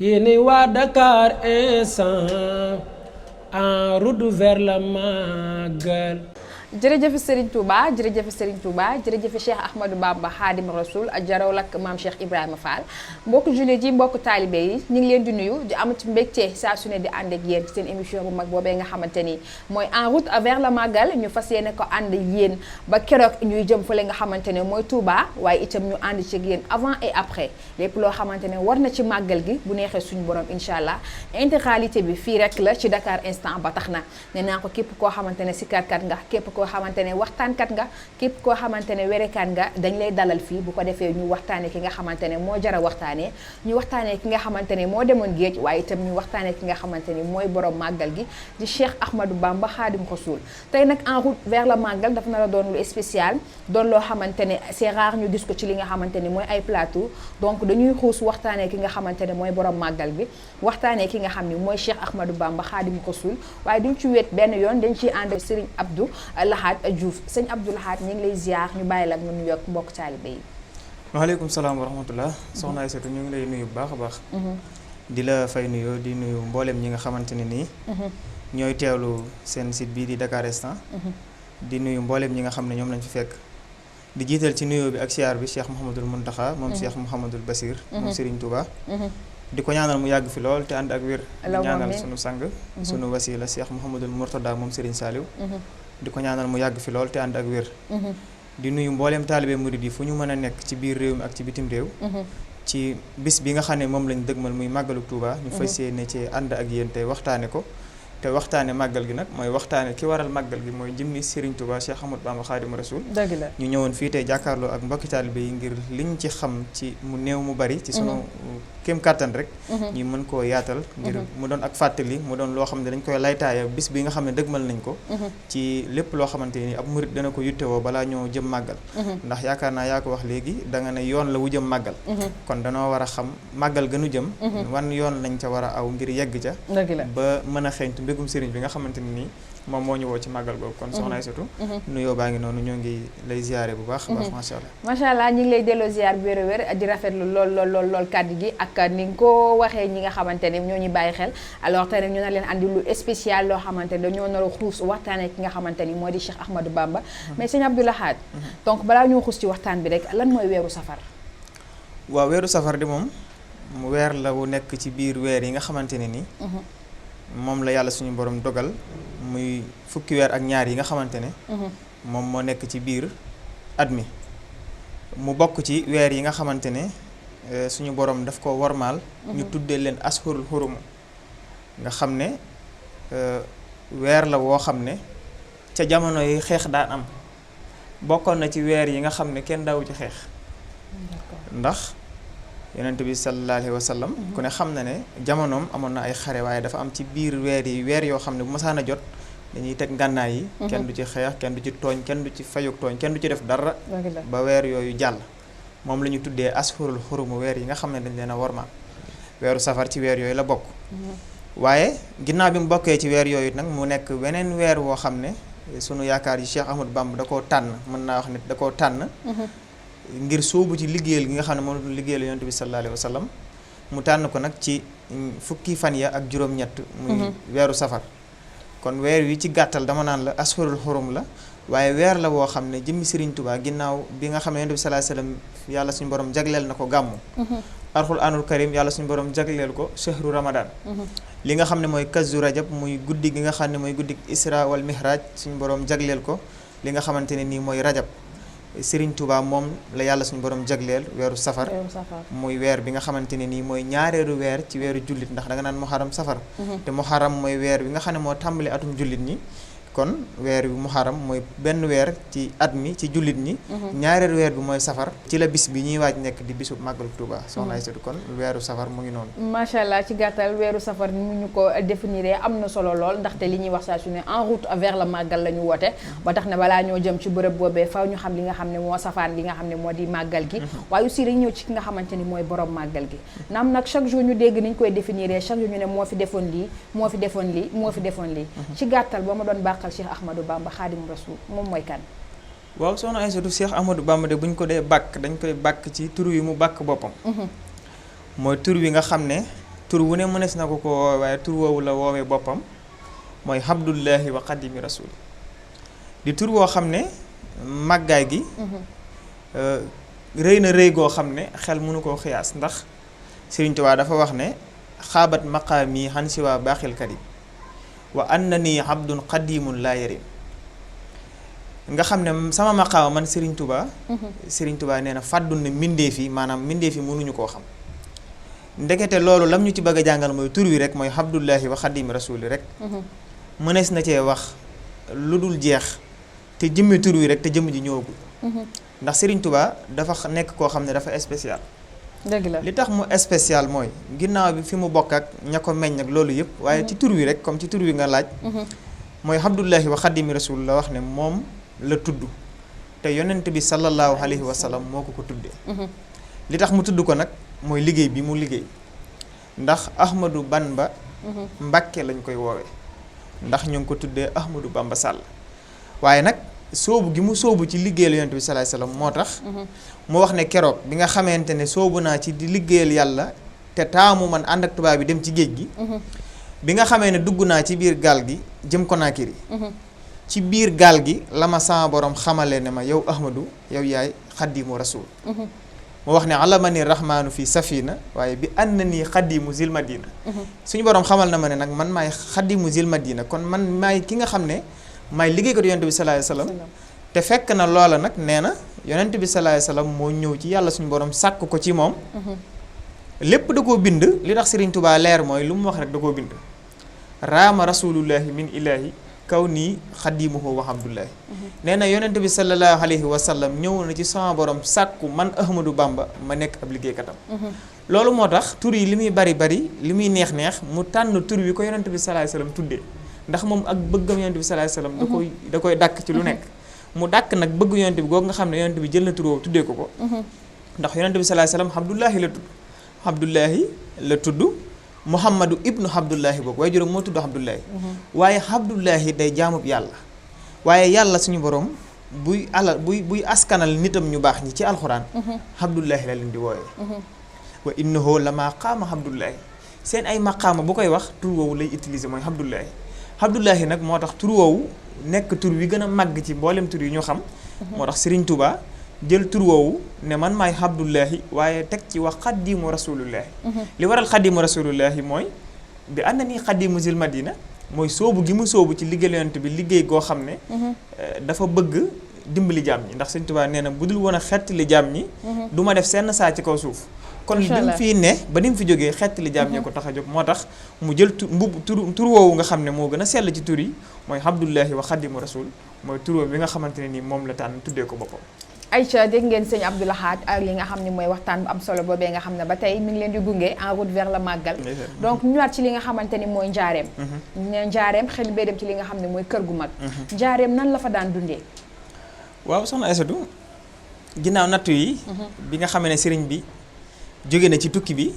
yéenay waa Dakar instant en route vers le Magal. jërëjëf Serigne Touba jërëjëf Serigne Touba jërëjëf Cheikh Ahmadou Bamba Khadim Rasoul jaraw lak maam Cheikh Ibrahima Fall mbokku jullit yi mbokku taalibe yi ñu ngi leen di nuyu di amati mbégte saa su ne di ànd ak yéen ci seen émission bu mag boobee nga xamante ni mooy en route vers le Magal ñu fas yéene ko ànd yéen ba keroog ñuy jëm fële nga xamante ne mooy Touba waaye itam ñu ànd ci yéen avant et après lépp loo xamante ne war na ci màggal gi bu neexee suñu borom incha allah intégralité bi fii rek la ci Dakar instant ba tax na nee naa ko képp koo xamante ne sikarkat nga képp koo xamante ne waxtaankat nga képp koo xamante ne werekaan nga dañ lay dalal fii bu ko defee ñu waxtaanee ki nga xamante ne moo jara waxtaanee ñu waxtaanee ki nga xamante ne moo demoon géej waaye itam ñu waxtaanee ki nga xamante ni mooy borom màggal gi di Cheikh Ahmadou Bamba Khadim Rasoul tey nag en route vers le Magal dafa nar a doon lu spécial doon loo xamante ne c'est rare ñu gis ko ci li nga xamante ni mooy ay plateau donc dañuy xuus waxtaanee ki nga xamante ne mooy borom màggal bi waxtaanee ki nga xam ni mooy Cheikh Ahmadou Bamba Khadim Rasoul waaye duñ ci wéet benn yoon dañ ciy ànd Serigne Abdou Lahad Diouf sëñ Abdou Lahad ñu ngi lay ziar ñu bàyyi la ak ñu yokk mbokk taalibe yi. waaleykum salaam wa rahmatullah soxna Aïssatou ñu ngi lay nuyu bu baax a baax. di la fay nuyoo di nuyu mboolem ñi nga xamante ne nii. ñooy teewlu seen site bii di Dakar Instant. di nuyu mboolem ñi nga xam ne ñoom lañ fi fekk. di jiital ci nuyoo bi ak siyaar bi Cheikh Mouhamadul Mountakha moom Cheikh Mouhamadul Basir. moom Serigne Touba. di ko ñaanal mu yàgg fi lool te ànd ak wér. di ñaanal sunu sang. sunu wasila Cheikh Mouhamadul Mourtada moom Serigne Saliou. di ko ñaanal mu yàgg fi lool te ànd ak wér. di nuyu mbooleem taalibe murid yi fu ñu mën a nekk ci biir réew mi ak ci bitim réew. ci bis bi nga xam ne moom lañ dëgmal muy màggalu Touba. ñu fas yéene ci ànd ak yéen te waxtaane ko. te waxtaane màggal gi nag mooy waxtaane ki waral màggal gi mooy jëmmi Serigne Touba Cheikh Ahmadou Bamba Khadim Rasoul. dëgg la ñu ñëwoon fii tey jàkkaarloo ak mbokki taalibe yi ngir liñ ci xam ci mu néew mu bari. ci sunu kéem kàttan rek. ñu mën koo yaatal. ngir mu doon ak fàttali mu doon loo xam ne dañ koy laytaaya bis bi nga xam ne dëgmal nañ ko. ci lépp loo xamante ni ab murit dana ko yuttewoo balaa ñoo jëm màggal. ndax yaakaar naa yaa ko wax léegi da nga ne yoon la wu jëm màggal. kon danoo war a xam màggal gënu jëm. wan yoon lañ ca war a aw ngir yegg ca. ba mën a xeeñtu mbégum sëriñ bi nga xamante ni nii moom moo ñu woo ci màggal googu kon soxna Aïssatou nuyoo baa ngi noonu ñoo ngi lay ziyaare bu baax baax macha allah macha allah ñu ngi lay delloo ziyaar bu wér a wér di rafetlu lool kàddu gi ak ni nga ko waxee ñi nga xamante ne ñoo ñu bàyyi xel alors tey nag ñu na leen andi lu spécial loo xamante ne dañoo nar a xuus waxtaanee ki nga xamante ni moo di Cheikh Ahmadou Bamba mais sëñ Abdou Lahad donc balaa ñoo xuus ci waxtaan bi rek lan mooy weeru safar waaw weeru safar di moom mu weer la wu nekk ci biir weer yi nga xamante ne ni moom la yàlla suñu borom dogal muy fukki weer ak ñaar yi nga xamante ne moom moo nekk ci biir at mi mu bokk ci weer yi nga xamante ne suñu borom daf ko wormaal ñu tuddee leen ashurul xurum nga xam ne weer la woo xam ne ca jamono yi xeex daan am bokkoon na ci weer yi nga xam ne kenn daawu ci xeex ndax yonent bi sallallahu alayhi wa sallam ku ne xam na ne jamonoom amoon na ay xare waaye dafa am ci biir weer yi weer yoo xam ne bu masaan a jot dañuy teg ngànnaay yi kenn du ci xeex kenn du ci tooñ kenn du ci fayuk tooñ kenn du ci def dara ba weer yooyu jàll moom la ñu tuddee ashurul xurumu weer yi nga xam ne dañ leen a wormaal weeru safar ci weer yooyu la bokk waaye ginnaaw bi mu bokkee ci weer yooyu nag mu nekk weneen weer woo xam ne sunu yaakaar yi Cheikh Ahmadou Bamba da koo tànn mën naa wax ne da koo tànn ngir sóobu ci liggéeyal gi nga xam ne moom la liggéeyal yonent bi sallallahu alayhi wa sallam mu tànn ko nag ci fukki fan ya ak juróom-ñett muy weeru safar kon weer wi ci gàttal dama naan la ashurul xurum la waaye weer la woo xam ne jëmmi Serigne Touba ginnaaw bi nga xam ne yonent bi sallallahu alayhi wa sallam yàlla suñu borom jagleel na ko gàmmu alxuraanul karim yàlla suñu borom jagleel ko shahru ramadan li nga xam ne mooy kazu rajab muy guddi gi nga xam ne mooy guddi isra wal mihraj suñu borom jagleel ko li nga xamante ne nii mooy rajab Serigne Touba moom la yàlla suñu borom jagleel weeru safar muy weer bi nga xamante ne nii mooy ñaareelu weer ci weeru jullit ndax da nga naan muharram safar te muharram mooy weer bi nga xam ne moo tàmbali atum jullit ñi kon weer bi muharram mooy benn weer ci at mi ci jullit ñi ñaareelu weer bi mooy safar ci la bis bi ñuy waaj nekk di bisu màggalu Touba soxna Aïssatou kon weeru safar mu ngi noonu macha allah ci gàttal weeru safar ni mu ñu ko définir am na solo lool ndaxte li ñuy wax saa su ne en route vers le màggal la ñu woote ba tax ne balaa ñoo jëm ci bërëb boobee faw ñu xam li nga xam ne moo safaan li nga xam ne moo di màggal gi waaye aussi dañ ñëw ci ki nga xamante ni mooy borom màggal gi naam nag chaque jour ñu dégg niñ koy définir chaque jour ñu ne moo fi defoon lii moo fi defoon lii moo fi defoon lii ci gàttal ba ma doon bàqal Cheikh Ahmadou Bamba Khadim Rasoul moom mooy kan waaw soxna Aïssatou Cheikh Ahmadou Bamba de bu ñu ko dee bàkk dañ koy bàkk ci tur wi mu bàkk boppam mooy tur wi nga xam ne tur wu ne mënees na ko woowee waaye tur woowu la woowee boppam mooy Abdullahi wa Xadimi Rasul di tur woo xam ne màggaay gi rëy na rëy goo xam ne xel mënu koo xiyaas ndax Sëriñ Tuubaa dafa wax ne xaabat maqaami xan siwaa baaxil karim wa annani abdun qadimun laa yarim nga xam ne sama maqaama man Sëriñ Tuubaa Sëriñ Tuubaa nee na fàddu na mbindeef yi maanaam mbindeef yi mënuñu koo xam ndekete loolu lam ñu ci bëgg a jàngal mooy tur wi rek mooy Abdullahi wa Xadimi Rasuli rek mënees na cee wax lu dul jeex te jëmmi tur wi rek te jëmm ji ñëwagul ndax Sëriñ Tuubaa dafa nekk koo xam ne dafa spécial dëgg la li tax mu spécial mooy ginnaaw bi fi mu bokk ak ña ko meññ ak loolu yëpp waaye ci tur wi rek comme ci tur wi nga laaj mooy Abdullahi wa Xadimi Rasul la wax ne moom la tudd te yonent bi sallallahu alayhi wa sallam moo ko tuddee li tax mu tudd ko nag mooy liggéey bi mu liggéey ndax Ahmadou Bamba Mbàkke lañ koy woowee ndax ñu ngi ko tuddee Ahmadou Bamba Sall waaye nag soobu gi mu soobu ci liggéeyal yonent bi sallallahu alayhi wa sallam moo tax mu wax ne keroog bi nga xamante ne soobu naa ci di liggéeyal yàlla te taamu man ànd ak tubaab bi dem ci géej gi bi nga xamee ne dugg naa ci biir gaal gi jëm Konaakiri ci biir gaal gi la ma sama borom xamale ne ma yow Ahmadou yow yaay xaddimu rasul mu wax ne alamani rahmaanu fi safina waaye bi ànd na nii xaddimu zil madina suñu borom xamal na ma ne nag man maay xaddimu zil madina kon man maay ki nga xam ne maay liggéeykatu yonent bi sallallahu alayhi wasallam te fekk na loola nag nee na yonent bi sallallahu alayhi wasallam moo ñëw ci yàlla suñu borom sàkk ko ci moom lépp da koo bind li tax Sëriñ Tuubaa leer mooy lu mu wax rek da koo bind raama rasulullahi min ilahi kaw nii xadimuhu wa abdullahi nee na yonent bi sallallahu alayhi wa sallam ñëw na ci sama borom sàkku man Ahmadou Bamba ma nekk ab liggéeykatam loolu moo tax tur yi li muy bari bari li muy neex neex mu tànn tur wi ko yonent bi sallallahu alayhi wa sallam tuddee ndax moom ak bëggam yonent bi sallallahu alayhi wa sallam da koy dàkk ci lu nekk mu dàkk nag bëgg yonent bi googu nga xam ne yonent bi jël na tur woowu tuddee ko ndax yonent bi sallallahu alayhi wa sallam Abdullahi la tudd Muhammadu ibnu Abdullahi boobu waaye juróom moo tudd Abdullahi waaye Abdullahi day jaamub yàlla waaye yàlla suñu borom buy askanal nitam ñu baax ñi ci alxuraan Abdullahi la leen di wooyee wa innahu la maqaama Abdullahi seen ay maqaama bu koy wax tur woowu lay utiliser mooy Abdullahi nag moo tax tur woowu nekk tur wi gën a màgg ci mboolem tur yi ñu xam moo tax Serigne Touba jël tur woowu ne man maay Abdullahi waaye teg ci wax xaddimu rasulullahi li waral xaddimu rasulullahi mooy bi ànd na ni xaddimu zil madina mooy soobu gi mu soobu ci liggéey yonent bi liggéey goo xam ne dafa bëgg dimbali jaam ñi ndax Sëñ Tuubaa nee na bu dul woon a xettali jaam ñi du ma def senn saa ci kaw suuf kon bi mu fii ne ba ni mu fi jógee xettali jaam ñee ko tax a jóg moo tax mu jël tur woowu nga xam ne moo gën a sell ci tur yi mooy Abdullahi wa xaddimu rasul mooy tur woowu bi nga xamante ne nii moom la tànn tuddee ko boppam. Aïcha dégg ngeen sëñ Abdou Lahad ak li nga xam ne mooy waxtaan bu am solo boobee nga xam ne ba tey mi ngi leen di gunge en route vers le màggal donc ñu ñëwaat ci li nga xamante ni mooy njaareem ne njaareem xel bee dem ci li nga xam ne mooy kër gu mag njaareem nan la fa daan dundee waaw soxna Aïssatou ginnaaw nattu yi bi nga xamee ne sëriñ bi jóge na ci tukki bi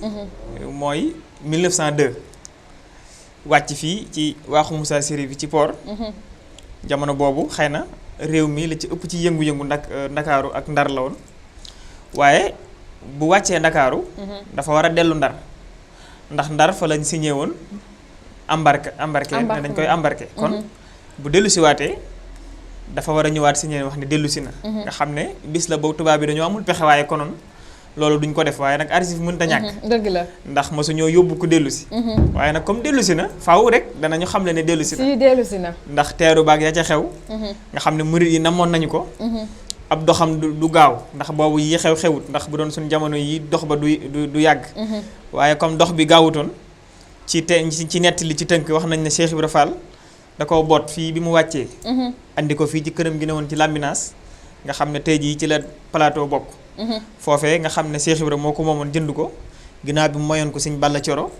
mooy 1902 wàcc fii ci waaxu Moussa Seri bi ci port jamono boobu xëy na réew mi la ci ëpp ci yëngu-yëngu ndakaaru ak ndar la woon waaye bu wàccee ndakaaru dafa war a dellu ndar ndax ndar fa lañ signé woon embarqué ne dañ koy embarqué kon bu dellu si waatee dafa war a ñëwaat signé wax ne dellu si na nga xam ne bis la boobu tubaab bi dañoo amul pexe waaye konoon loolu duñ ko def waaye nag archive mënut a ñàkk dëgg la ndax mosu ñoo yóbbu ko dellu si waaye nag comme dellu si na faaw rek danañu xam le ne dellu si na ndax teeru baag ya ca xew nga xam ne murid yi namoon nañu ko ab doxam du gaaw ndax boobu yi xewut ndax bu doon suñu jamono yi dox ba du yàgg waaye comme dox bi gaawutoon ci nettali ci tënk wax nañ ne Cheikh Ibra Fall da koo boot fii bi mu wàccee andi ko fii ci këram gi ne woon ci Lambinaas nga xam ne tey jii ci la plateau bokk foofee nga xam ne Cheikh Ibra moo ko moomoon jënd ko ginnaaw bi mu mayoon ko sëñ Balla Coro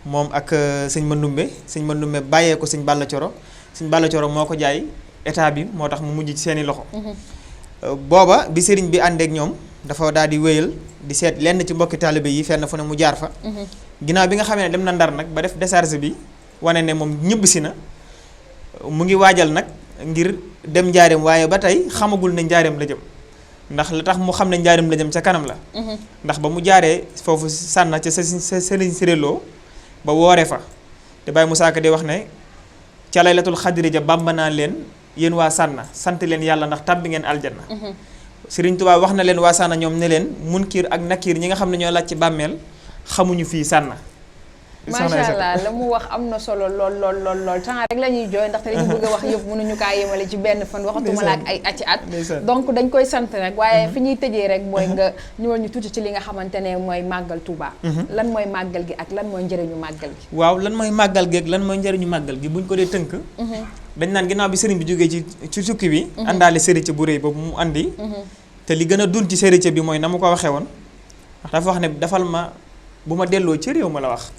moom ak sëñ Mandumbe bàyyee ko sëñ Balla Coro moo ko jaay état bi moo tax mu mujj ci seeni loxo booba bi sëriñ bi àndeek ñoom dafa daal di wéyal di seet lenn ci mbokki taalibe yi fenn fu ne mu jaar fa ginnaaw bi nga xamee ne dem na Ndar nag ba def décharge bi wane ne moom ñibbisi na mu ngi waajal nag ngir dem njaareem waaye ba tey xamagul ne njaareem la jëm ndax la tax mu xam ne njaareem la jëm ca kanam la ndax ba mu jaaree foofu sànna ca sëriñ Siréloo ba woore fa te Baye Moussa Ka di wax ne ca laylatul xadri ja Bàmba naa leen yéen waa Sànna sant leen yàlla ndax tàbbi ngeen aljanna. Sëriñ Tuubaa wax na leen waa Sànna ñoom ne leen munkir ak nakiir ñi nga xam ne ñoo laaj ci bàmmeel xamuñu fii Sànna. macha allah la mu wax am na solo lool temps rek la ñuy jooy ndaxte li ñu bëgg a wax yëpp mënuñu kaa yemale ci benn fan waxatuma la ak ay ati at donc dañ koy sant rek waaye fi ñuy tëjee rek mooy nga ñëwal ñu tuuti ci li nga xamante ne mooy màggal Touba. lan mooy màggal gi ak lan mooy njëriñu màggal gi. waaw lan mooy màggal gi ak lan mooy njëriñu màggal gi buñ ko dee tënk dañ naan ginnaaw bi sëriñ bi jógee ci tukki bi àndaale sëriñ bu rëy boobu mu andi te li gën a dun ci sëriñ bi mooy na mu ko waxee woon ndax dafa wax ne dafal ma bu ma delloo ci réew ma la wax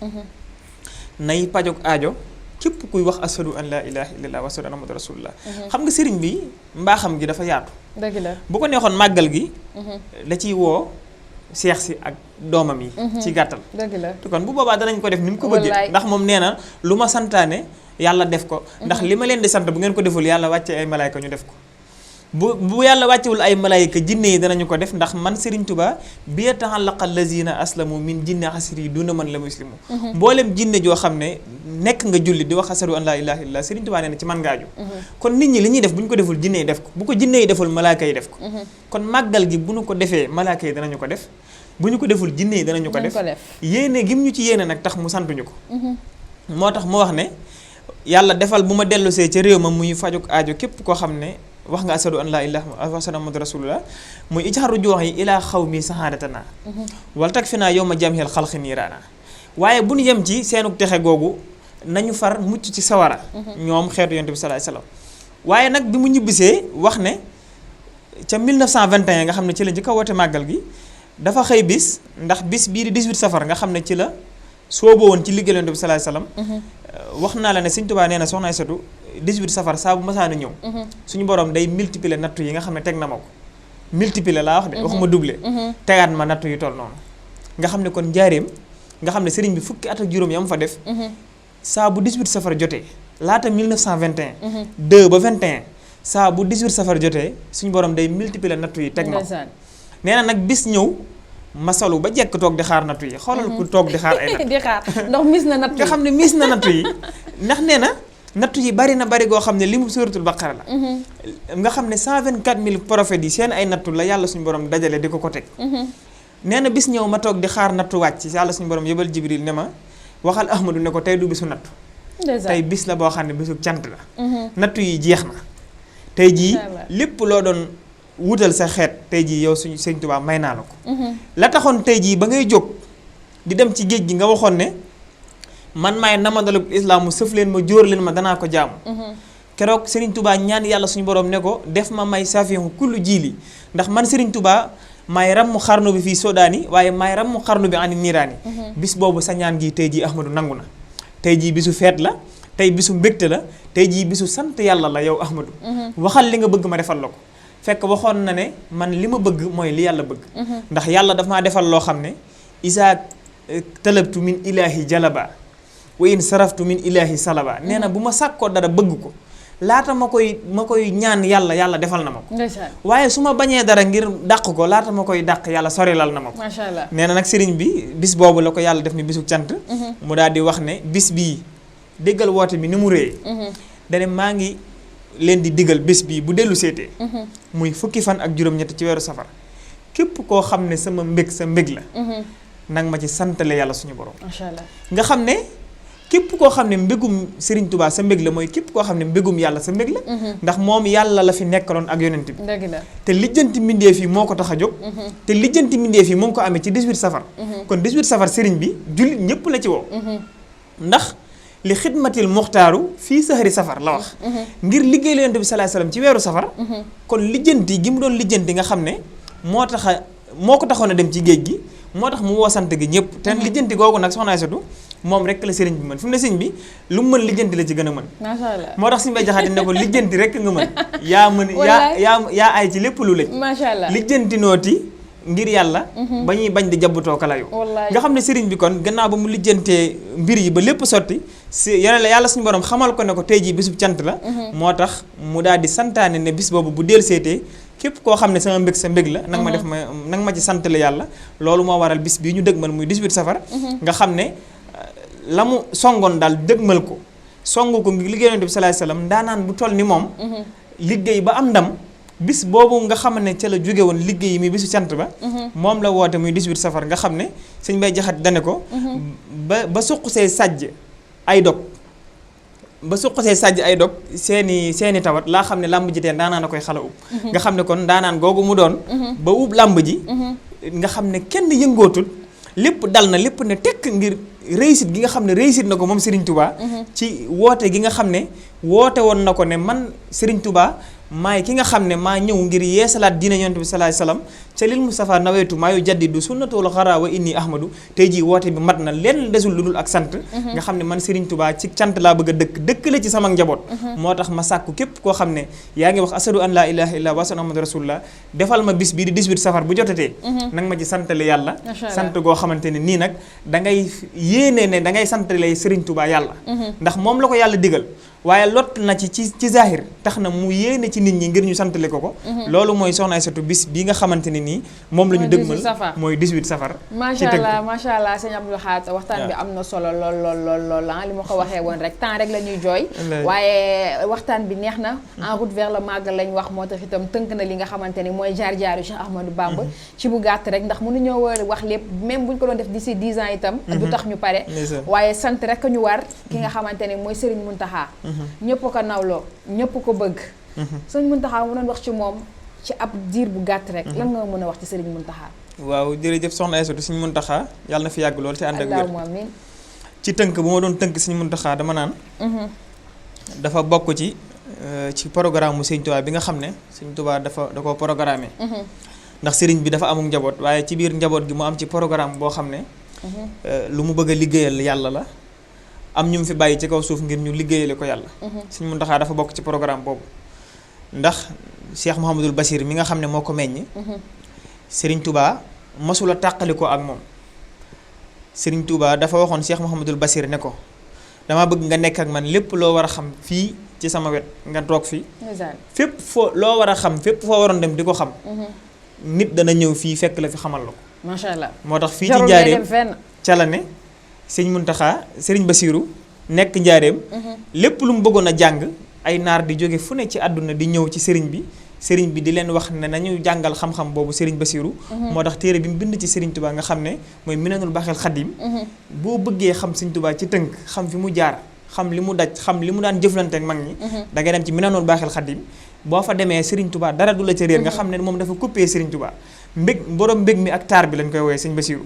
nay pajog aajo képp kuy wax ashadu an laa ilaha illallah wa ashadu anna muhammadan rasulullah xam nga sëriñ bi mbaaxam gi dafa yaatu dëgg la bu ko neexoon màggal gi da ciy woo seex si ak doomam yi ci gàttal dëgg la te kon bu boobaa danañ ko def ni mu ko bëggee ndax moom nee na lu ma santaane yàlla def ko ndax li ma leen di sant bu ngeen ko deful yàlla wàcce ay malaayka ñu def ko bu yàlla wàccewul ay malaayika jinne yi danañu ko def ndax man Serigne Touba bi ta'allaqa allazina aslamu min jinne xasiri duna man la muslimu mboolem jinne joo xam ne nekk nga julli di wax ashadu an laa ilaaha illallah Serigne Touba nee na ci man ngaaju kon nit ñi li ñuy def bu ñu ko deful jinne yi def ko bu ko jinne yi deful malaayika yi def ko kon màggal gi bu ñu ko defee malaayika yi danañu ko def bu ñu ko deful jinne yi danañu ko def yéene gim ñu ci yéene nag tax mu santuñu ko moo tax mu wax ne yàlla defal bu ma dellusee ca réew ma muy fajuk aajo képp koo xam ne wax nga ashadu an laa ilaaha wa ashadu muhammadu rasulullah muy ijharu joox yi ilaa xaw mi saxaadatana wala tag fi naa yow ma jamhel xalqi niiraana waaye bu ñu yem ci seenu texe googu nañu far mucc ci sawara ñoom xeetu yonent bi sallallahu alayhi wasallam waaye nag bi mu ñibbisee wax ne ca 1921 nga xam ne ci la njëkk a woote màggal gi dafa xëy bis ndax bis bii di 18 safar nga xam ne ci la soobo woon ci liggéey yonent bi sallallahu alayhi wasallam wax naa la ne Sëñ Tuubaa nee na soxna Aysatu 18 safar saa bu masaana ñëw suñu borom day multiplier nattu yi nga xam ne teg na ma ko multiplier laa wax de waxuma doubler tegaat ma nattu yu toll noonu nga xam ne kon njaareem nga xam ne sëriñ bi fukki at ak juróom yam fa def saa bu 18 safar jotee laata 1921 2 ba 21 saa bu 18 safar jotee suñu borom day multiplier nattu yi teg ma ko nee na nag bis ñëw masalu ba jekk toog di xaar nattu yi xoolal ku toog di xaar ay nattu di xaar ndax mis na nattu yi nga xam ne mis na nattu yi ndax nee na nattu yi bari na bari goo xam ne li mu suratul baqara la nga xam ne 124000 prophètes yi seen ay nattu la yàlla suñu borom dajale di ko teg nee na bis ñëw ma toog di xaar nattu wàcc yàlla suñu borom yëbal jibril ne ma waxal ahmadu ne ko tey du bisu nattu tey bis la boo xam ne bisu cant la nattu yi jeex na tey jii lépp loo doon wutal sa xeet tey jii yow suñu Sëñ Tuubaa may naa la ko la taxoon tey jii ba ngay jóg di dem ci géej gi nga waxoon ne man maay namadalub islaam mu sëf leen ma jóor leen ma danaa ko jaamu keroog Serigne Touba ñaan yàlla suñu borom ne ko def ma may safihu kullu jiili ndax man Serigne Touba maay rammu xarnu bi fii Sodaani waaye maay rammu xarnu bi ani niiraani bis boobu sa ñaan gi tey jii Ahmadou nangu na tey jii bisu feet la tey bisu mbégte la tey jii bisu sant yàlla la yow Ahmadou waxal li nga bëgg ma defal la ko fekk waxoon na ne man li ma bëgg mooy li yàlla bëgg ndax yàlla daf maa defal loo xam ne isa talabtu min ilahi jalaba wa in saraftu min ilahi salaba nee na bu ma sàkkoo dara bëgg ko laata ma koy ñaan yàlla defal na ma ko waaye su ma bañee dara ngir dàq ko laata ma koy dàq yàlla sorilal na ma ko macha allah nee na nag sëriñ bi bis boobu la ko yàlla def ni bisu cant mu daal di wax ne bis bii déggal woote bi ni mu réyee dane maa ngi leen di digal bés bii bu dellu seetee muy fukki fan ak juróom-ñett ci weeru safar képp koo xam ne sama mbég sa mbég la nang ma ci santale yàlla suñu borom macha allah nga xam ne képp koo xam ne mbégum Serigne Touba sa mbég la mooy képp koo xam ne mbégum yàlla sa mbég la ndax moom yàlla la fi nekkaloon ak yonent bi dëgg la te lijjanti mbindeef yi moo ko tax a jóg te lijjanti mbindeef yi mu ngi ko amee ci 18 safar kon 18 safar Serigne bi jullit ñëpp la ci woo ndax li xidmatil muxtaaru fii sahari safar la wax ngir liggéey la yonent bi sallallahu alayhi wasallam ci weeru safar kon lijjanti gi mu doon lijjanti nga xam ne moo ko taxoon a dem ci géej gi moo tax mu woo sant gi ñëpp te lijjanti googu nag soxna Aysatu moom rek la sëriñ bi mën fi mu ne sëriñ bi lu mu mën lijjanti la ci gën a mën macha allah moo tax suñu bay jaxaati ne ko lijjanti rek nga mën yaa mën yaa ay ci lépp lu lëj macha allah lijjanti nooti ngir yàlla ba ñuy bañ di jabbutoo kalayu nga xam ne sëriñ bi kon gannaaw ba mu lijjantee mbir yi ba lépp sotti si yàlla suñu borom xamal ko ne ko tey jii bisub cant la moo tax mu daal di santaane ne bis boobu bu del seetee képp koo xam ne sama mbég sa mbég la nanga ma def nanga ma ci sant la yàlla loolu moo waral bis bii ñu dëgmal muy 18 safar nga xam ne la mu songoon daal dëgmal ko songu ko ngir liggéey Yonent bi sallallahu alayhi wasallam ndaanaan bu toll ni moom liggéey ba am ndam bis boobu nga xam ne ca la jóge woon liggéey mi bisu cant ba moom la woote muy 18 safar nga xam ne sëñ Bay Jaxate dane ko ba suq see sàjj ay dog seeni tawat laa xam ne làmb ji teen daanaan a koy xala ub nga xam ne kon daanaan googu mu doon ba ub làmb ji nga xam ne kenn yëngootul lépp dal na lépp ne tekk ngir réussite gi nga xam ne réussite na ko moom Serigne Touba ci woote gi nga xam ne woote woon na ko ne man Serigne Touba maay ki nga xam ne maa ñëw ngir yeesalaat diine Yonent bi sallallahu alayhi wasallam ca lil Mustafa nawetu maa yu jaddidu sunnatul xara wa inni ahmadu tey jii woote bi mat na leen desul lu dul ak sant nga xam ne man Serigne Touba ci cant laa bëgg a dëkk la ci sama njaboot moo tax ma sàkku képp koo xam ne yaa ngi wax asadu an laa ilaha illa wa asadu muhammadu rasulullah defal ma bis bii di 18 safar bu jotatee nanga ma ci santale yàlla sant goo xamante ne nii nag da ngay yéene ne da ngay santale Serigne Touba yàlla ndax moom la ko yàlla digal waaye lott na ci zahir tax na mu yéene ci nit ñi ngir ñu santale ko loolu mooy soxna Aysatu bis bi nga xamante ne nii moom la ñu dëgmal mooy 18 safar macha allah sëñ Abdou Khadre waxtaan bi am na solo lool li ma ko waxee woon rek temps rek la ñuy jooy waaye waxtaan bi neex na en route vers le Magal lañ wax moo tax itam tënk na li nga xamante ni mooy jaar-jaaru Cheikh Ahmadou Bamba ci bu gàtt rek ndax mënuñoo war wax lépp même buñ ko doon def d'ici 10 ans itam du tax ñu pare waaye sant rek ñu war ki nga xamante ni mooy Serigne Mountakha ñëpp ko nawloo ñëpp ko bëgg Serigne Mountakha mu doon wax ci moom ci ab diir bu gàtt rek lan nga mën a wax ci Serigne Mountakha waaw jërëjëf soxna Aysatu Serigne Mountakha yàlla na fi yàgg lool te ànd ak wér amiin ci tënk bu ma doon tënk Serigne Mountakha dama naan dafa bokk ci programme mu Serigne Touba bi nga xam ne Serigne Touba da koo programmé ndax Serigne bi dafa amul njaboot waaye ci biir njaboot gi mu am ci programme boo xam ne lu mu bëgg a liggéeyal yàlla la am ñu mu fi bàyyi ci kaw suuf ngir ñu liggéeyale ko yàlla Serigne Mountakha dafa bokk ci programme boobu ndax Cheikh Mouhamadul Bachir mi nga xam ne moo ko meññ Serigne Touba masula tàqali ko ak moom Serigne Touba dafa waxoon Cheikh Mouhamadul Bachir ne ko dama bëgg nga nekk ak man lépp loo war a xam fii ci sama wet nga toog fi fépp foo loo war a xam fépp foo waroon dem di ko xam nit dana ñëw fii fekk la fi xamal la ko macha allah moo tax fii ci njaareem ca la ne Serigne Mountakha Serigne Bassirou nekk njaareem lépp lu mu bëggoon a jàng ay naar di jóge fu ne ci àdduna di ñëw ci Serigne bi di leen wax ne nañu jàngal xam-xam boobu Serigne Bassirou moo tax téere bi mu bind ci Serigne Touba nga xam ne mooy Minanul Baaxil Xadim boo bëggee xam Serigne Touba ci tënk xam fi mu jaar xam li mu daj xam li mu daan jëflante ak mag ñi da ngay dem ci Minanul Baaxil Xadim boo fa demee Serigne Touba dara du la ca réer nga xam ne moom dafa coupé Serigne Touba borom mbég mi ak taar bi lañ koy woowee Serigne Bassirou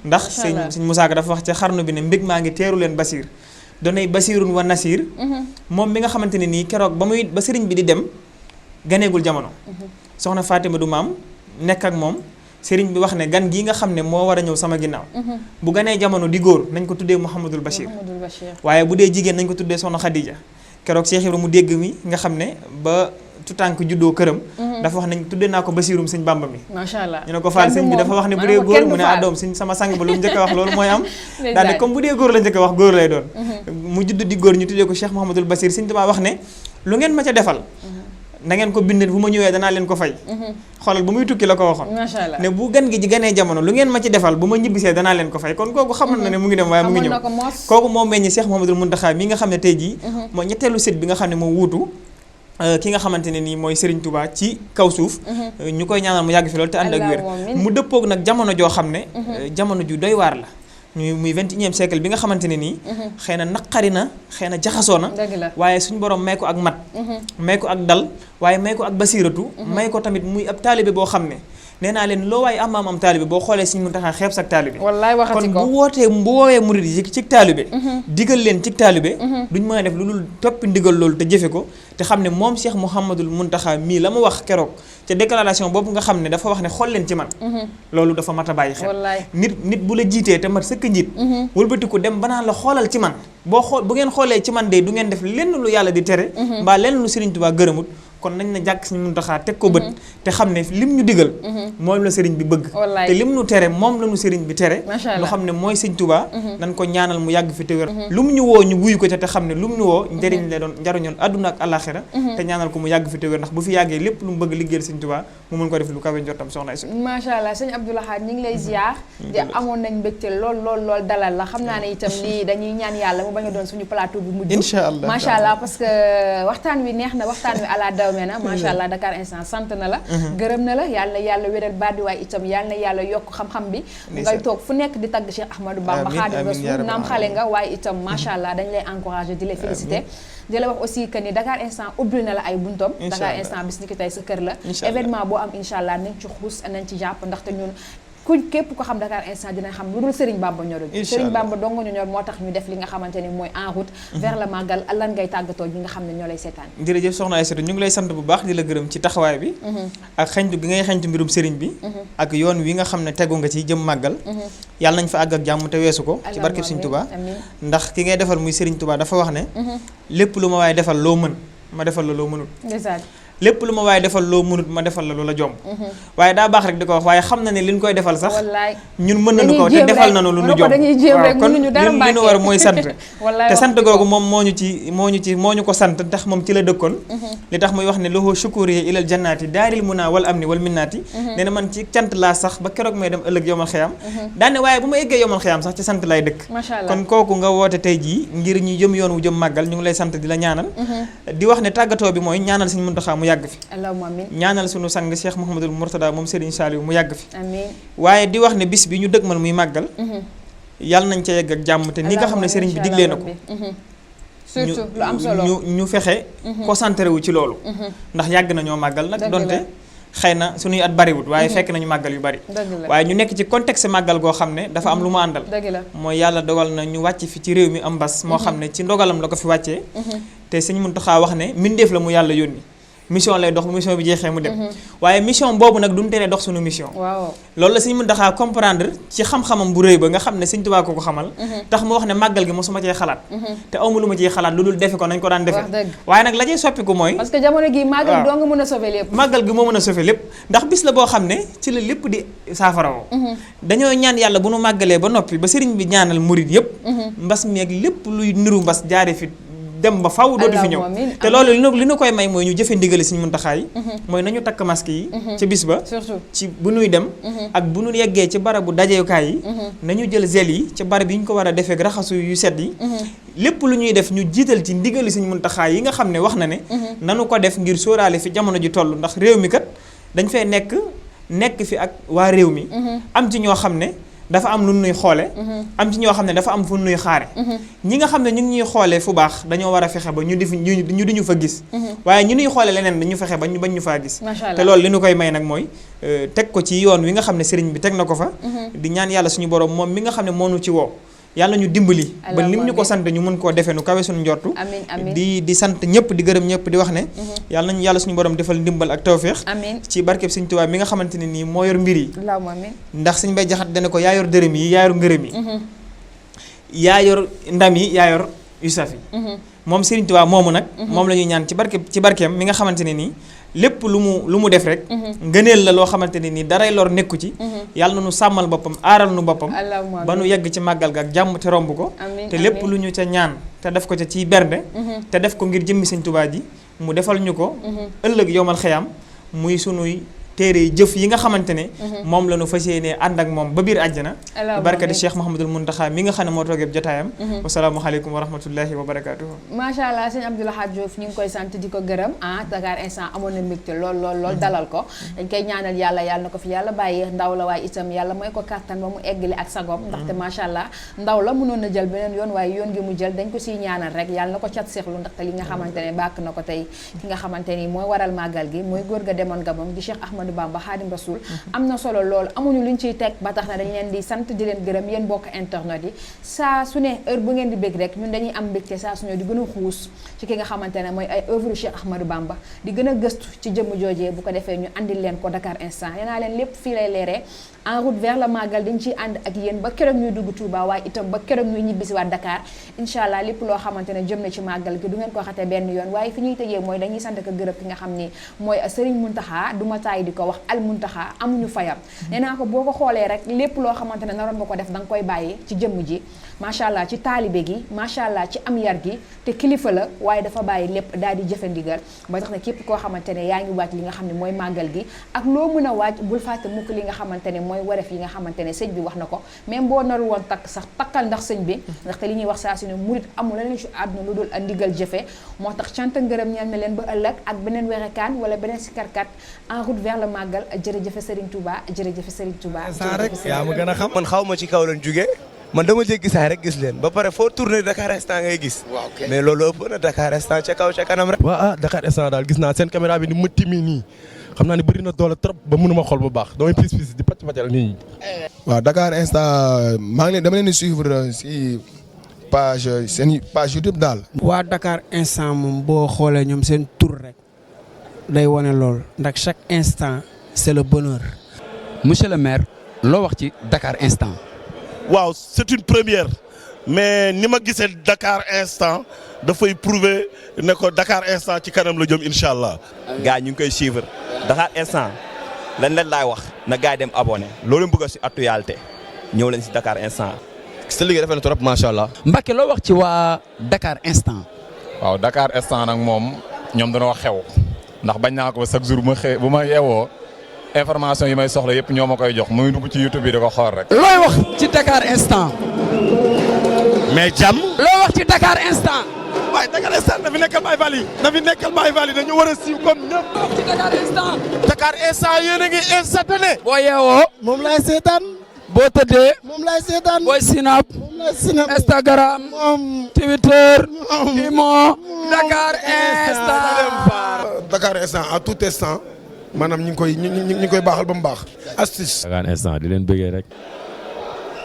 ndax Serigne Moussa Ka dafa wax ca xarnu bi ne mbég maa ngi teeru leen Bassir donay Bassirun wa Nasir moom mi nga xamante ne nii keroog ba Serigne bi di dem ganeegul jamono soxna Fatima du maam nekk ak moom Serigne bi wax ne gan gii nga xam ne moo war a ñëw sama ginnaaw bu ganee jamono di góor nañ ko tuddee Mouhamadul Bachir waaye bu dee jigéen nañ ko tuddee soxna Khadija keroog Cheikh Ibrahima mu dégg mi nga xam ne ba tutànk juddoo këram dafa wax nañ tuddee naa ko Bassirum sëñ Bamba mi macha allah ñu ne ko Fall sëñ bi dafa wax ne bu dee góor mu ne doom sëñ sama sang ba lu mu njëkk a wax loolu mooy am daal ne comme bu dee góor la njëkk a wax góor lay doon mu judd di góor ñu tuddee ko Cheikh Mouhamadul Bachir sëñ Tuubaa wax ne lu ngeen ma ca defal na ngeen ko bind bu ma ñëwee danaa leen ko fay xoolal bu muy tukki la ko waxoon ne bu gan gi ji ganee jamono lu ngeen ma ci defal bu ma ñibbisee danaa leen ko fay kon kooku xamal na ne mu ngi dem waaye mu ngi ñëw kooku moo meññi Cheikh Mouhamadoul Mountakha mi nga xam ne tey jii moo ñetteelu sët bi nga xam ne moo wuutu ki nga xamante ne nii mooy Serigne Touba ci kaw suuf ñu koy ñaanal mu yàgg fi loolu te ànd ak wér mu dëppoog nag jamono joo xam ne jamono ju doy waar la muy 21e siècle bi nga xamante ne nii xëy na naqari na xëy na jaxasoo na waaye suñu borom may ko ak mat may ko ak dal waaye may ko ak basiratu may ko tamit muy ab taalibe boo xam ne nee naa leen loo waaye am taalibe boo xoolee Serigne Mountakha xeeb sak taalibe kon bu woowee murid yi ci taalibe digal leen ci taalibe duñ mën a def lu dul toppi ndigal loolu te jëfe ko te xam ne moom Cheikh Mouhamadoul Mountakha mii la mu wax keroog te déclaration boobu nga xam ne dafa wax ne xool leen ci man loolu dafa mat a bàyyi xel nit bu la jiitee te mat sëkk njiit wëlbatiku dem banaan la xoolal ci man bu ngeen xoolee ci man de du ngeen def lenn lu yàlla di tere mbaa lenn lu Serigne Touba gërëmut kon nañ na jàkk Sëriñ Muntaxa teg ko bët te xam ne lim ñu digal moom la sëriñ bi bëgg te lim ñu tere moom la ñu sëriñ bi tere loo xam ne mooy Sëriñ Tuubaa nañ ko ñaanal mu yàgg fi te wér lu mu ñu woo ñu wuyu ko te xam ne lu mu ñu woo njëriñ lay doon njariñoon àdduna ak àllaaxira te ñaanal ko mu yàgg fi te wér ndax bu fi yàggee lépp lu mu bëgg liggéeyal Sëriñ Tuubaa mu mën ko def lu kawe njortam soxna Aïssa. macha allah sëñ Abdou Lahad ñu ngi lay ziar di amoon nañ mbégte lool dalal la xam naa ne itam lii dañuy ñaan yàlla mu bañ a doon suñu plateau bu mujj incha allah macha allah parce que waxtaan wi neex na waxtaan wi ala dawme na macha allah Dakar Instant sant na la gërëm na la yàlla wéral baat bi waaye itam yàlla na yàlla yokk xam-xam bi ngay toog fu nekk di tagg Cheikh Ahmadou Bamba Xaadimu Rasuul naam xale nga waaye itam macha allah dañ lay encouragé di la félicité di la wax aussi que ni Dakar Instant ubbil na la ay buntom Dakar Instant bis ni ki tey sa kër la événement boo am incha allah nañ ci xuus nañ ci jàpp ndaxte ñun képp ko xam Dakar Instant dina xam lu dul Serigne Bamba ñorul Serigne Bamba dong ñu ñor moo tax ñu def li nga xamante ni mooy en route vers le Magal lan ngay tàggatoo ñi nga xam ne ñoo lay seetaan jërëjëf soxna Aïssatou ñu ngi lay sant bu baax di la gërëm ci taxawaay bi ak xañtu gi ngay xañtu mbirum Serigne bi ak yoon wi nga xam ne tegu nga ci jëm màggal yàlla nañ fa àgg ak jàmm te weesu ko ci barkeb Serigne Touba ndax ki ngay defal muy Serigne Touba dafa wax ne lépp lu ma waaye defal loo mën ma defal la loo mënul lépp lu ma waaye defal loo mënut ma defal la loola jomb waaye daa baax rek di ko wax waaye xam na ne li ñu koy defal sax ñun mën nañu ko te defal nañu lu ñu jomb waaw kon li ñu war mooy sant te sant googu moom moo ñu ko sant ndax moom ci la dëkkoon li tax muy wax ne lahu shukuri ilal jannaati daaril muna wal amni wal minnaati nee na man ci cant laa sax ba keroog may dem ëllëg yomal xiyam daane waaye bu ma eggee yomal xiyam sax ci sant lay dëkk kon kooku nga woote tey jii ngir ñu jëm yoon wu jëm màggal ñu ngi lay sant di la ñaanal di wax ne tàggatoo bi mooy ñaanal Sëriñ Muntaxa yàgg fi ñaanal sunu sang Cheikh Mouhamadul Mourtada moom Serigne Saliou mu yàgg fi waaye di wax ne bis bi ñu dëgmal muy màggal yàlla nañ ca yegg ak jàmm te ni nga xam ne Serigne bi diglee na ko surtout lu am solo ñu fexe concentré wu ci loolu ndax yàgg nañoo màggal nag donte xëy na suñuy at bariwut waaye fekk nañu màggal yu bari waaye ñu nekk ci contexte màggal goo xam ne dafa am lu mu àndal mooy yàlla dogal na ñu wàcc fi ci réew mi am mbas moo xam ne ci ndogalam la ko fi wàccee te Sëriñ Muntaxa wax ne mbindeef la mu yàlla yónni mission lay dox bu mission bi jeexee mu dem waaye mission boobu nag duñu teree dox suñu mission loolu la Sëriñ Muntaxa comprendre ci xam-xamam bu rëy ba nga xam ne Sëriñ Tuubaa ko xamal tax mu wax ne màggal gi mosuma cee xalaat te awma lu ma ciy xalaat lu dul defe ko nañ ko daan defe waaye nag la cay soppiku mooy parce que jamono gi màggal doo nga mën a sauver lépp màggal gi moo mën a sauver lépp ndax bis la boo xam ne ci la lépp di saafarawoo dañoo ñaan yàlla bu nu màggalee ba noppi ba sëriñ bi ñaanal murid yëpp mbas mi ak lépp luy niru mbas jaare fi dem ba faw dootu fi ñëw te loolu li nu koy may mooy ñu jëfe ndigali Sëriñ Muntaxa yi mooy nañu takk masque yi ci bis ba ci bu nuy dem ak bu nu yeggee ci barabu dajeekaay yi nañu jël gel yi ci barab yi ñu ko war a defee ak raxasu yu set yi lépp lu ñuy def ñu jiital ci ndigali Sëriñ Muntaxa yi nga xam ne wax na ne nanu ko def ngir sóoraale fi jamono ji toll ndax réew mi kat dañ fay nekk fi ak waa réew mi am ci ñoo xam ne dafa am lu nuy xoole am ci ñoo xam ne dafa am fu nuy xaare ñi nga xam ne ñu ngi ñuy xoolee fu baax dañoo war a fexe ba ñu di ñu fa gis waaye ñi nuy xoole leneen dañu fexe ba ñu bañ ñu faa gis te loolu li ñu koy may nag mooy teg ko ci yoon wi nga xam ne sëriñ bi teg na ko fa di ñaan yàlla suñu borom moom mi nga xam ne moo nu ci woo yàlla ñu dimbali ba lim ñu ko sant ñu mën koo defee nu kawe suñu njortu di sant ñëpp di gërëm ñëpp di wax ne yàlla nañu yàlla suñu borom defal ndimbal ak tawféex ci barkeb Sëriñ Tuubaa mi nga xamante ne nii moo yor mbir yi ndax Sëriñ Bay Jaxate dana ko yaa yor dërëm yi yaa yor ngërëm yi yaa yor ndam yi yaa yor usaf yi moom Sëriñ Tuubaa moomu nag moom la ñuy ñaan ci barkeem mi nga xamante ne nii lépp lu mu def rek ngëneel la loo xamante ne nii daray lor nekku ci yàlla na nu sàmmal boppam aaral nu boppam ba nu yegg ci màggal ga ak jàmm te romb ko te lépp lu ñu ca ñaan te def ko ca ciy bernde te def ko ngir jëmmi Sëriñ Tuubaa ji mu defal ñu ko ëllëg yowmal xiyam muy sunuy téere jëf yi nga xamante ne moom la ñu fas yéenee ànd ak moom ba biir àjjana barkati Cheikh Mouhamadul Mountakha mi nga xam ne moo toogee jotaayam wasalaamualeykum wa rahmatullahi wa barakatuhu macha allah sëñ Abdou Lahad Diouf ñu ngi koy sant di ko gërëm Dakar Instant amoon na mbégte lool dalal ko dañ koy ñaanal yàlla na ko fi yàlla bàyyi ndaw la waaye itam yàlla mooy ko kàttan ba mu eggali ak sagom ndaxte macha allah ndaw la mënoon na jël beneen yoon waaye yoon gi mu jël dañ ko siy ñaanal rek yàlla na ko cat seexlu ndaxte li nga xamante ne bàkk na ko tey ki nga xamante ni mooy waral màggal gi mooy góor ga demoon Gabon di Cheikh Ahmadou Bamba Xaadim Rasul am na solo loolu amuñu luñ ciy teg ba tax na dañ leen di sant di leen gërëm yéen bokk internet yi saa su ne heure bu ngeen di bëgg rek ñun dañuy am mbégte saa su ne di gën a xuus ci ki nga xamante ne mooy ay œuvre Cheikh Ahmadou Bamba di gën a gëstu ci jëmm joojee bu ko defee ñu andil leen ko Dakar Instant yanaa leen lépp fii lay leeree en route vers le Magal dañ ciy ànd ak yéen ba keroog ñuy dugg Touba waaye itam ba keroog ñuy ñibbisi waat Dakar incha allah lépp loo xamante ne jëm na ci Magal gi du ngeen ko xate benn yoon waaye fi ñuy tëjee mooy dañuy sant ko gërëm ki nga xam ni mooy Serigne Mountakha du ma taay di ko wax al Mountakha amuñu fayam nee naa ko boo ko xoolee rek lépp loo xamante ne naroon nga ko def da nga koy bàyyi ci jëmm ji macha allah ci taalibe gi macha allah ci am yar gi te kilifa la waaye dafa bàyyi lépp daal di jëfe ndigal ba tax na képp koo xamante ne yaa ngi waaj li nga xam ne mooy màggal gi ak loo mën a waaj bul fàtte mukk li nga xamante ne mooy waref yi nga xamante ne sëñ bi wax na ko même boo narul woon takk sax takkal ndax sëñ bi ndaxte li ñuy wax saa su ne murit amul leneen ci àdduna lu dul a ndigal jëfe moo tax cant ngërëm ñeel na leen ba ëllëg ak beneen werekaan wala beneen sikarkat en route vers le màggal jërëjëfe Serigne Touba jërëjëfe Serigne Touba yaa ma gën a xam man xaw ma ci kaw lañ jugee man dama jéggi saay rek gis leen ba pare foo tourné Dakar Instant ngay gis mais loolu ëpp na Dakar Instant ca kaw ca kanam rek waaw Dakar Instant daal gis naa seen caméra bi ni mëtti mi nii xam naa ni bëri na doole trop ba mënuma xool bu baax damay pis di pàcc nii waaw Dakar Instant maa ngi dama leen di suivre si seen page YouTube daal. waa Dakar Instant moom boo xoolee ñoom seen tur rek day wane lool ndax chaque instant c'est le bonheur. monsieur le maire loo wax ci Dakar Instant. waaw c'est une première mais ni ma gisee Dakar Instant dafay prouver ne ko Dakar Instant ci kanam la jëm incha allah. gars ñu ngi koy suivre Dakar Instant lan leen laay wax na gars yi dem abonné loolu bëgg si actualité ñëw leen si Dakar Instant. sa liggéey dafa ne trop macha allah. Mbacke loo wax ci waa Dakar Instant. waaw Dakar Instant nag moom ñoom dañoo xew ndax bañ naa ko chaque jour bu ma yeewoo information yi may soxla yëpp ñoo ma koy jox muy dugg ci YouTube bi da ko xool rek. looy wax ci Dakar Instant. mais jàmm. loo wax ci Dakar Instant. waaye Dakar Instant dafi nekkal Baye Fall yi dafi nekkal Baye Fall yi dañu war a siiw comme ñëpp. loo wax ci Dakar Instant. Dakar Instant yéen a ngi instantané. boo yeewoo. moom laay seetaan. boo tëddee. moom laay seetaan. booy Snap. moom laay Snap. Instagram. Twitter. Imo. Dakar Instant. Dakar Instant à tout instant maanaam ñu ngi koy baaxal ba mu baax. astuce. Dakar Instant di leen bëggee rek.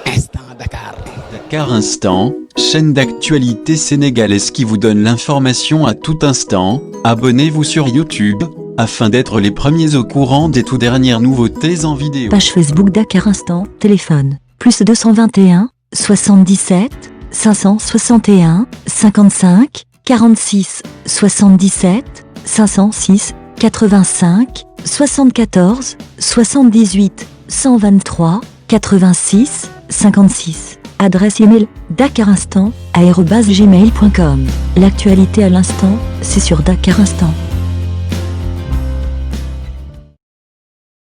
Instant Dakar. Dakar Instant, chaîne d'actualité sénégalaise qui vous donne l'information à tout instant. Abonnez-vous sur YouTube afin d'être les premiers au courant des tout dernières nouveautés en vidéo. Page Facebook Dakar Instant, téléphone, +221 77 561 55 46 77 506 85 74 78 123 86 56. Adresse email dakarinstant@gmail.com. L'actualité à l'instant, c'est sur Dakar Instant.